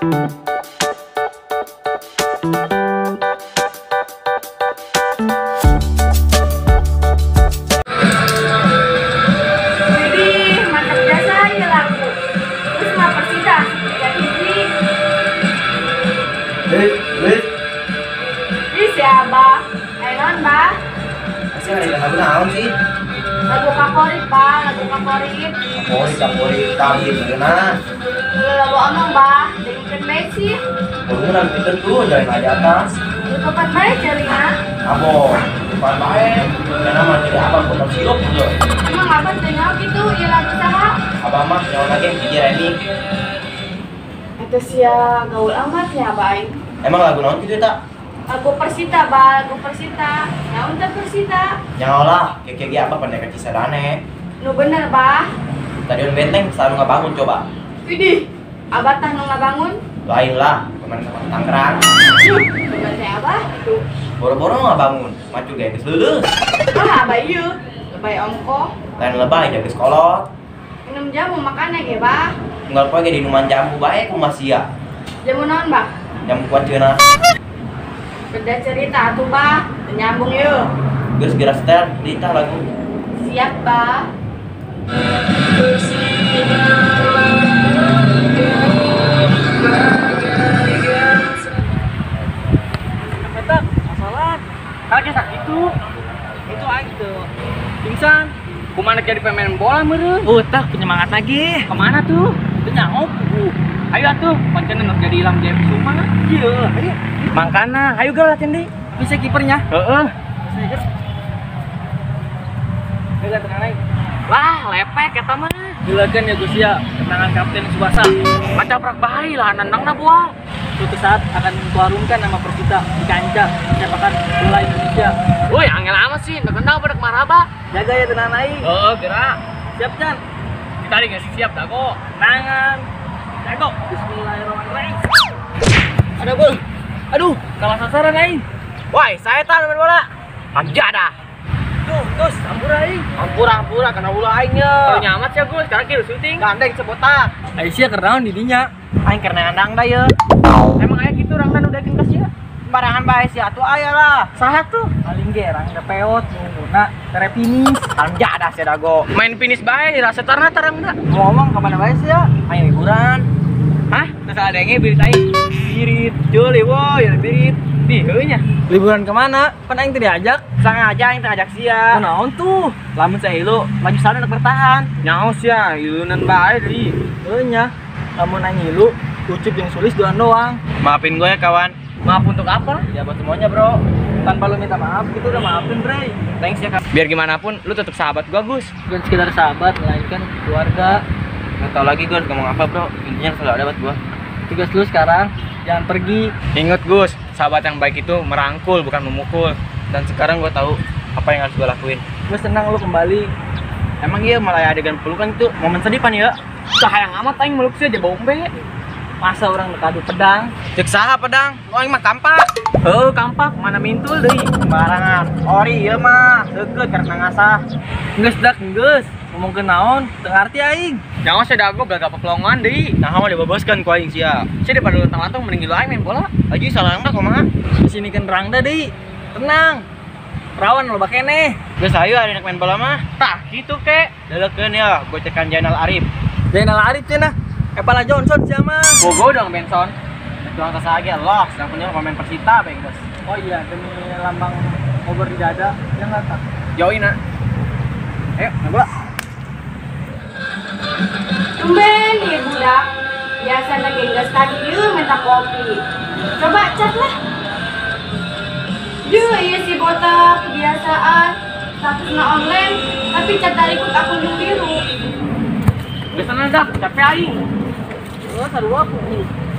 Widih, mantap jasa ya lagu. Terus mah Persita, jadi hiji. Ih si Abah, ayo naon bah? Masih ada lagu naon sih? Lagu favorit bah, lagu favorit. Favorit, tapi berenang. Kalau lagu omong bah, dengerin baik sih. Bangunan pinter tuh, jalan aja atas. Kapan baik jarinya? Abo, kapan baik? Karena mah jadi abang potong sirup gitu. Emang abang tengok gitu, ya lagu saha? Abang mah nyawa lagi yang gigi Remi. Itu sia gaul amat ya baik. Emang lagu naon gitu tak? Lagu Persita bah, lagu Persita. Naon teh Persita? Nyawa lah, kayak apa pendekar Cisadane. Nu bener bah. Stadion Benteng selalu nggak bangun coba. Widih, abah tah nu ngabangun? Lain lah, pemain sama Tangerang. Pemain teh abah itu. Boro-boro nggak bangun, maju gaya geus leuleus. Ah abah ieu, lebay ongko. Lain lebay jaga sekolot. Minum jamu makannya ge bah. Unggal poe ge dinuman jambu bae kumaha sia. Jamu naon bah? Jamu kuat cenah. Beda cerita atuh bah, teu nyambung yeuh. Geus geura setel, ditah lagu. Siap bah. Eta masalah. Kagak sakitu. Itu aing tuh. Pingsan. Kumana jadi pemain bola meureun? Oh, tah penyemangat lagi. Kemana tuh? Teu nyaho. Ayo atuh, pancen nu jadi Ilham Jaya Kusuma. Iya, ayo. Mangkana, ayo geura latihan deui. Bisa kipernya? Heeh. Bisa tenang aing. Wah, lepek eta mah. Gila kan ya Gus ya, tendangan Kapten Tsubasa. Macaprak bae lah nendangna buah. Suatu saat akan kuharumkan nama Persita di kancah sepakan bola Indonesia. Woi, angel amat sih, nendang pada maraba. Jaga ya tenang aing. Heeh, gerak. Siap, Chan? Kita nggak siap dago. Tangan. Jago. Bismillahirrahmanirrahim. Ada gol. Aduh, kalah sasaran aing. Woi, saya tahu main bola. Aja dah. Tuh, terus ampura aing. Ampura kena ulah aing nya. Kalau nyamat sih Gus, sekarang kira syuting. Gandeng sebotak. Aisyah kernaon di dinya. Aing karena andang dah ye. Emang aya kitu rangdan udah keun sia. Sembarangan bae sia atuh aya lah. Saha tuh? Paling ge rangda peot ngunguna tere finish. Anja dah sia dago. Main finish bae rasa tarna tarangda. Ngomong kemana bae sia? Aing liburan. Hah? Terus ada yang birit aing. Birit, joli woi, ya birit. Di heuh nya. Liburan kemana? Pan aing teu diajak. Sengaja aing teu ngajak sia. Kunaon tuh? Lamun saya ilu, maju sana nak bertahan. Nyaho sia, ilunan bae deui. Heuh nya. Lamun aing ngilu, Ucup jeung Sulis duaan doang. Maafin gue ya kawan. Maaf untuk apa? Ya buat semuanya bro. Tanpa lu minta maaf, kita udah maafin bre. Thanks ya kak. Biar gimana pun, lu tetap sahabat gua Gus. Bukan sekedar sahabat, melainkan keluarga. Nggak tau lagi gue harus ngomong apa bro. Intinya selalu ada buat gua. Tugas lu sekarang, jangan pergi. Ingat Gus, sahabat yang baik itu merangkul bukan memukul. Dan sekarang gua tahu apa yang harus gua lakuin. Gue senang lu kembali. Emang iya malah adegan pelukan itu momen sedih pan ya? Sayang amat aing meluk sih aja bombe. Masa orang dekadu pedang? Cek saha pedang, lu aing mah kampak. Heuh, kampak mana mintul deui. Sembarangan. Ori ieu mah deukeut karena ngasah. Geus dak geus, ngomong ke naon, teu ngarti aing. Nyawa sia dago gagah pepelongan deui. Nah, mah dibebaskan ku aing sia. Sia daripada luntang-lantung mending ngilu aing main bola. Aji salah mah kumaha? Di sini kan rangda deui. Tenang. Rawan loba keneh. Geus ayo ada main bola mah. Tah kitu ke. Leulekeun ya, gocekan Jainal Arif. Jainal Arif cenah. Epala Johnson sia mah. Bogo dong Benson. Tuang sasage loh, sedang punya pemain Persita bae geus. Oh iya, demi lambang obor di dada, ya enggak tak? Yoi nak. Ayo, main bola. Tumben nih budak. Biasanya gengges tadi ieu minta kopi. Coba chat lah. Duh, iya si botak kebiasaan. Statusnya online, tapi chat dari ikut akun yang biru. Biasanya dah, capek aing. Oh, sarua aku.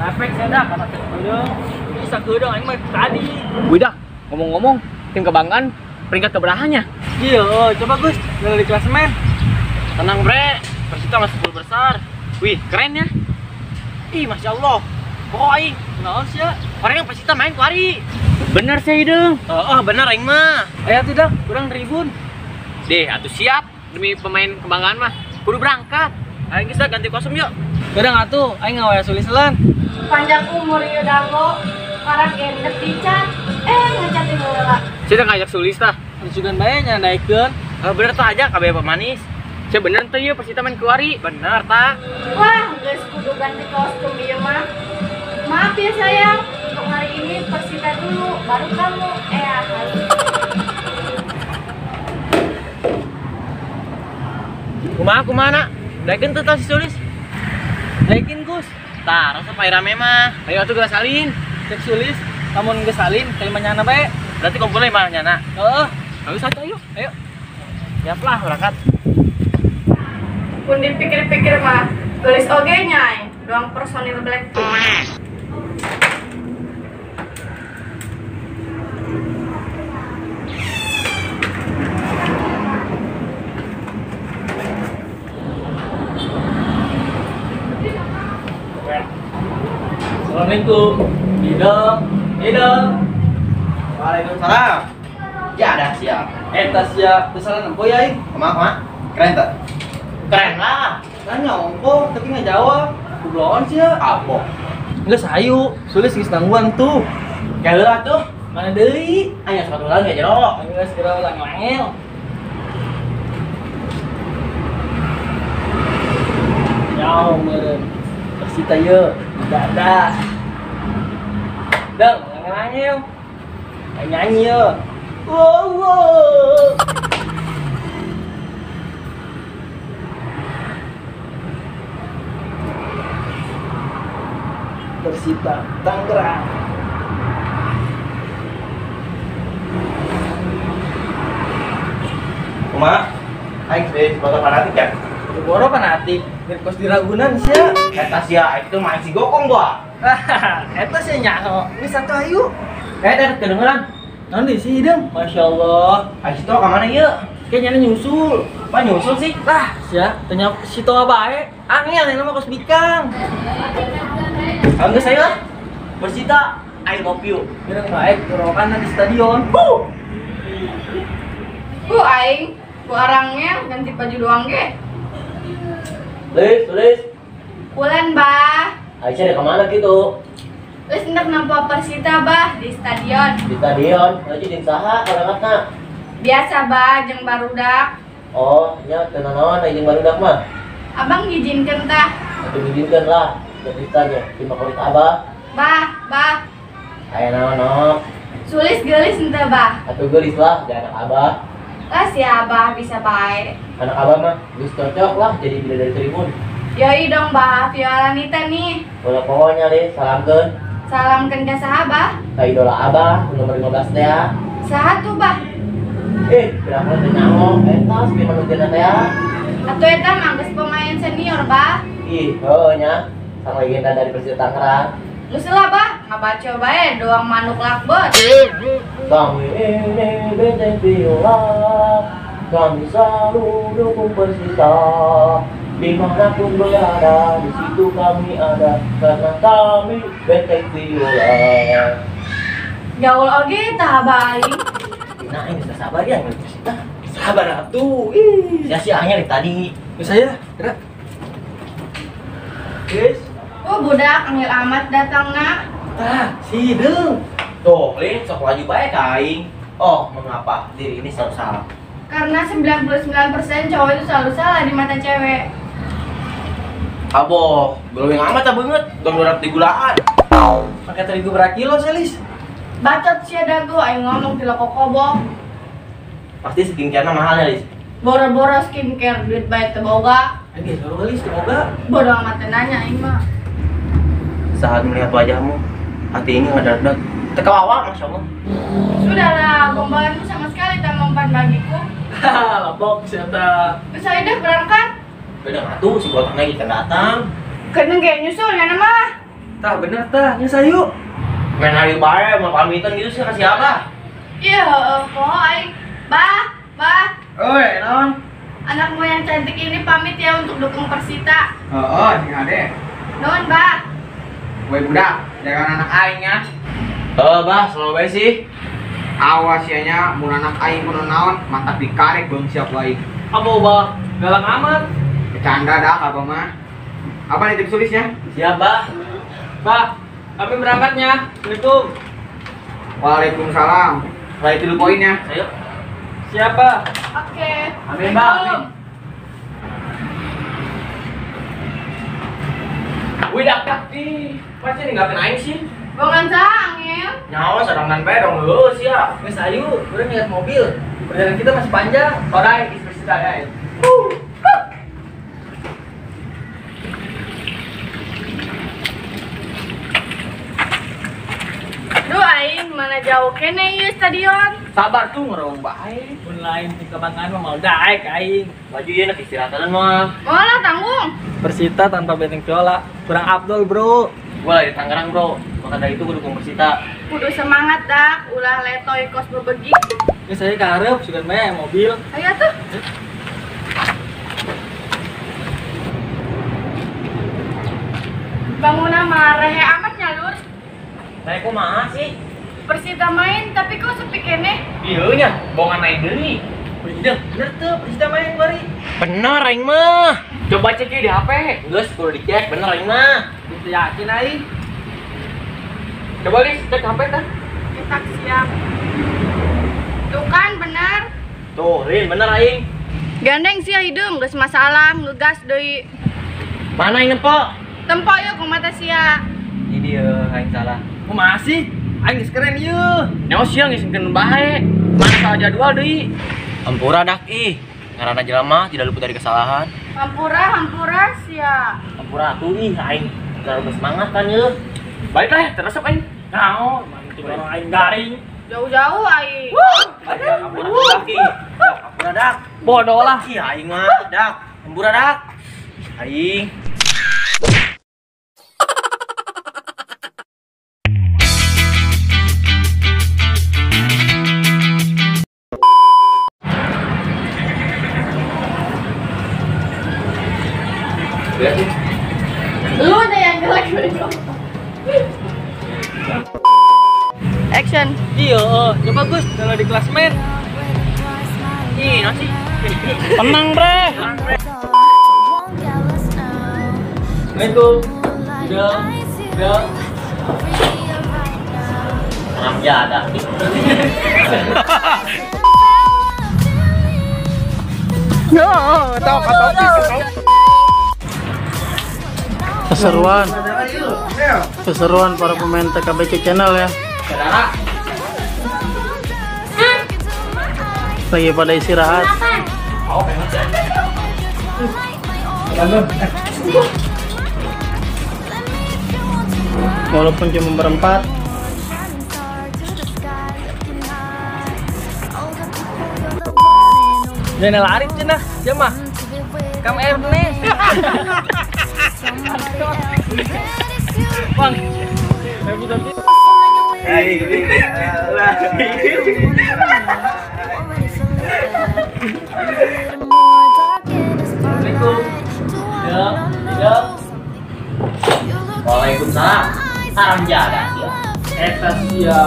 Lepek saya dah, karena keudeuh. Bisa keudeuh aing mah tadi. Wih dah, ngomong-ngomong, tim kebanggaan peringkat keberahannya. Iya, coba Gus, dari klasemen. Tenang bre, Persita masih 10 besar. Wih, keren ya. Ih, Masya Allah. Pokok aing. Naon sih ya? Orang yang Persita main kuari. Bener sih hidung. Oh, bener aing mah. Ayo tidak, kurang tribun. Deh, atuh siap demi pemain kebanggaan mah. Kudu berangkat. Ayo kita ganti kostum yuk. Kadang atuh aing ngawaya suliselan. Panjang umur ieu dago, karak gendep dicat. Ngecatin heula. Sia ngajak sulis tah. Sugan bae nya naikeun. Bener tah aja kabeh pemanis. Sia bener teh ieu Persita main kuari. Bener tah. Wah, geus kudu ganti kostum ieu mah. Maaf ya sayang, untuk hari ini Persita dulu, baru kamu. Harus. Kumaha kumaha nak? Daekeun teu tah si Sulis? Daekeun Gus. Tah, rasa pai rame mah. Ayo atuh geus salin. Cek Sulis, lamun geus salin terima nyana bae. Berarti kumpul mah nyana. Heeh. Ayo satu ayo. Ayo. Siap lah berangkat. Pun dipikir-pikir mah, gelis oge nyai, doang personil Blackpink. Assalamualaikum. Hidung, hidung. Waalaikumsalam. Ya ada siap. Eta siap. Kesalahan nempo ya aing. Kumaha kumaha? Keren tak? Keren lah. Nanya ongko tapi nggak jawab. Goblon sih ya. Apa? Geus hayu, Sulis geus nangguan tuh. Geuleuh atuh. Mana deui? Aya sepatu lagi enggak jero. Ayo segera ulang langel. Jauh meureun. Persita ye, tidak ada. Deng, langel-langel. Nyanyi ye. Wow, wow. Persita Tangerang. Kumaha? Aing sebagai supporter fanatik ya? Boro fanatik, biar kos di Ragunan sia. Eta sia, itu mah si gokong gua. Eta sia nyaho. Geus satu ayu. Dari kedengeran. Naon deui sih hidung? Masya Allah. Ai si Toa ka mana ieu? Kayaknya nyusul. Apa nyusul sih? Lah, sia, tanya si Toa bae. Angel yang nama kos bikang. Enggak saya lah. Persita, I love you. Biar baik gorokan di stadion. Bu aing, bu arangnya ganti baju doang ge. Lis, Lis. Pulan, Bah. Aisyah dari kemana gitu? Lis hendak nampak Persita, Bah, di stadion. Di stadion? Lagi jeung saha berangkatna? Biasa, Bah, jeung barudak. Oh, nya teu nanaon jeung barudak mah. Abang ngizinkeun tah? Atuh ngizinkeun lah. Persitanya, terima kulit abah. Bah, bah. Aya naon, nok? Sulis geulis henteu, Bah? Atuh geulis lah, jadi anak abah. Lah si abah bisa bae. Anak abah mah geus cocok lah jadi bidadari tribun. Yoi dong, Bah, Viola Nita nih. Bola pokoknya deh, salamkeun. Salamkeun ka saha, Bah? Ka idola abah, nomor 15 teh ya. Saha tuh, Bah? Berapa teh nyaho? Eta si manusia teh ya. Atuh eta mah geus pemain senior, Bah. Ih, heuh nya. Sang legenda dari Persita Tangerang. Geus lah, Bah, ngabaco bae doang manuk lakbet. Kami ini benteng biola, kami selalu dukung Persita. Dimanapun berada, di situ kami ada, karena kami benteng biola. Gaul oge tah Abah aing. Nah, ini sudah sabar ya, nggak Persita. Sabar atuh. Ih, sia-sianya dari tadi. Geus saya, gerak. Guys. Oh, budak angel amat datangna. Tah, si hidung. Tuh, Lin, sok laju bae ka aing. Oh, mengapa diri ini selalu salah? Karena 99% cowok itu selalu salah di mata cewek. Aboh, glowing amat ah banget. Dong dorat di gulaan. Pakai terigu berapa kilo, Selis? Bacot sia dago aing ngomong di kobok. Pasti skincare-na mahal ya, Lis. Boro-boro skincare duit bae teu boga. Anjir, baru Lis teu boga. Bodo amat nanya aing mah. Saat melihat wajahmu, hati ini ngedadak. Teka awal, Masya Allah. Sudahlah, gombalanmu sama sekali tak mempan bagiku. Haha, lapok siapa? Bisa dah berangkat. Beda atuh, si botak lagi kan datang. Kena gak nyusul ya nama? Tah bener tah, nyusul yuk. Main hari bae, mau pamitan gitu sih kasih apa? Iya, kok aing. Bah, bah. Oi, non. Anakmu yang cantik ini pamit ya untuk dukung Persita. Heeh, sing ade. Nuhun, Bah. Woi budak, jangan anak aing ya. Bah, selalu bae sih. Awas ya nya, mun anak aing kuno naon, mantap dikarek beung siap aing. Abo, Bah, galak amat. Bercanda dah abah mah. Abah nitip sulisnya. Siap, Bah. Bah, kami berangkatnya. Assalamualaikum. Waalaikumsalam. Raih 3 poinnya. Ayo. Siapa? Oke. Amin, Bah. Amin. Wih, dak ih. Pasti ninggalkeun aing sih. Bongan saha, Angel? Nyawa sorangan bae dong heueuh sia. Geus ayu, urang lihat mobil. Perjalanan kita masih panjang. Orai, geus Persita guys. Duh aing mana jauh kene ieu stadion. Sabar tuh ngerong bae. Mun lain tim kebanggaan mah mau daek aing. Baju ieu nak istirahatan mah. Moal lah tanggung. Persita tanpa benteng viola kurang abdol, Bro. Gua lagi di Tangerang, Bro. Maka dari itu gua dukung Persita. Kudu semangat dak, ulah letoy kos bebegi. Geus saya ka hareup sugan bae mobil. Ayo tuh. Bangunna mah rehe amat nyalur. Nah, kumaha sih? Persita main tapi kok sepi keneh? Iya nya, bongan naik deui. Bener, bener tuh Persita main bari. Bener aing mah. Coba cek di HP. Geus kudu dicek bener aing mah. Teu yakin aing. Coba Lis, cek HP tah. Kita siap. Tuh kan bener. Tuh, Lin, bener aing. Gandeng sia hideung geus masalah ngegas deui. Mana aing nempo? Tempo yeuh kumaha sia. Ini dia aing salah. Kumaha sih? Aing geus keren ieu. Nyawa sia ngisingkeun bae. Mana salah jadwal deui. Ampura dak ih. Ngaranna jelema tidak luput dari kesalahan. Hampura, hampura sia. Ampura atuh ih aing terlalu bersemangat kan yeuh. Baiklah, teresep aing. Naon, mantu orang aing garing. Jauh-jauh aing. Ampura dak ih. Ampura dak. Bodoh lah. Ih aing mah dak. Ampura dak. Aing. Lu deh yang jelek bego. Action. Iya, coba Gus kalau di klasmen. Ih, nasi. Tenang, Bre. Assalamualaikum. Udah. Udah. Tenang ya ada. No, tahu tahu. Keseruan. Keseruan para pemain TKBC Channel ya. Lagi pada istirahat. Walaupun cuma berempat. Jangan lari cenah, dia mah. Kam Ernest. Bang. Assalamualaikum. Ya, ya. Waalaikumsalam. Haram jadah ya. Eta sia.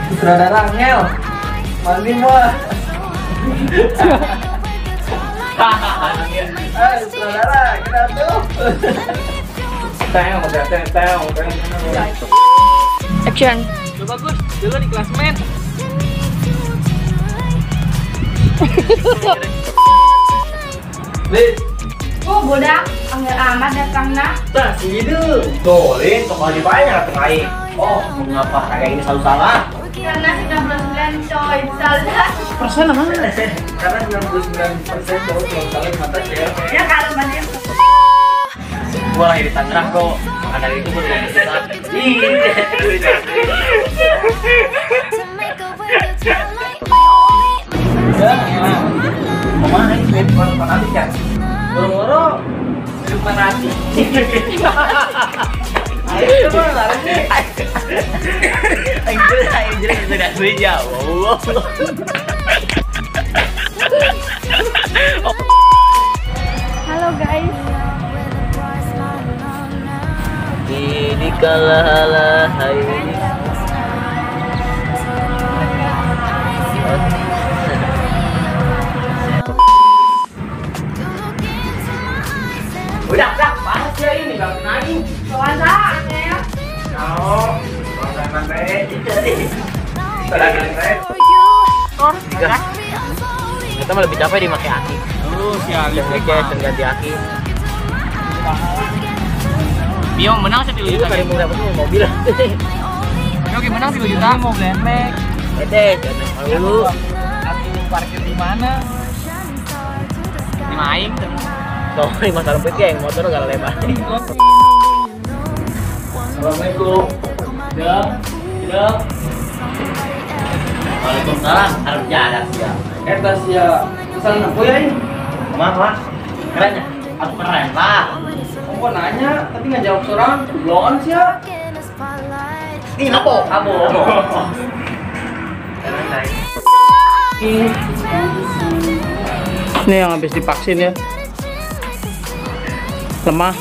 Sutradara Angel. Mandi mah. Sutradara, kita tuh. Teng, teng, teng, teng. Action. Coba Gus, dulu di klasmen. Lin. Oh, bodak, Angel amat datangna. Tah, si itu. Tuh, Lin, toko lagi banyak datang aing. Oh, mengapa kayak ini selalu salah? Karena 99 coy, salah. Persen apa? Karena 99% cowok selalu salah di mata cewek. Ya kalau mana? Gua lahir di Tangerang kok. Maka dari itu gua udah bisa. Ya, kemana ini? Fanatik ya? Boro-boro hidup fanatik. Ayo coba lari nih. Aing jelek sudah jauh. Halo guys. Di kala hai. Udah, panas ya ini bang naik. Soalnya ya. Kau, soalnya Tiga. Kita mah lebih capek dipakai aki. Sial. Listrik ganti aki. Bio menang 1 juta. Kali mau dapat mobil. Oke, menang 3 juta mau blemek. Teh, jangan dulu. Aki parkir di mana? Di maing. Tuh, lima sampit ya, yang motor enggak lebar. Assalamualaikum. Ya. Ya. Waalaikumsalam. Harus jalan sia. Eta sia. Pesan aku ya ini. Maaf, Mas. Keren ya? Aku keren lah. Aku nanya, tapi nggak jawab seorang. Bloon sia. Ih, nopo? Kamu. Ini yang habis divaksin ya. Lemah.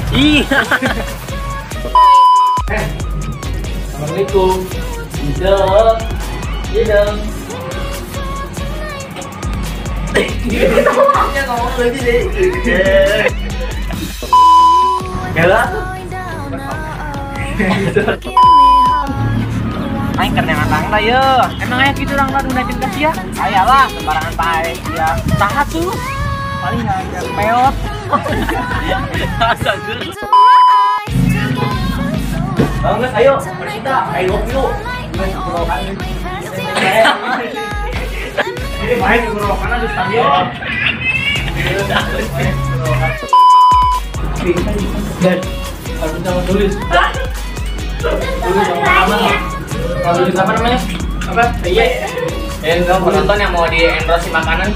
Iya. Assalamualaikum. Hidung. Hidung. Dia ngomong lagi deh. Gila. Aing keur neangan lah ye. Emang aya kitu urang nu najeun ka sia? Aya lah, sembarangan bae sia. Saha tuh? Paling ngajar peot. Asa geus. Bang, geus ayo, kita ayo ngopi yuk. Ini main di Gorokan di stadion. Dan harus sama tulis. Tulis sama apa? Kalau tulis apa namanya? Apa? Iya. Yang penonton yang mau di endorse makanan,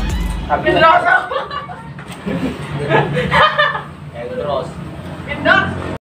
tapi endorse. Endorse. Endorse.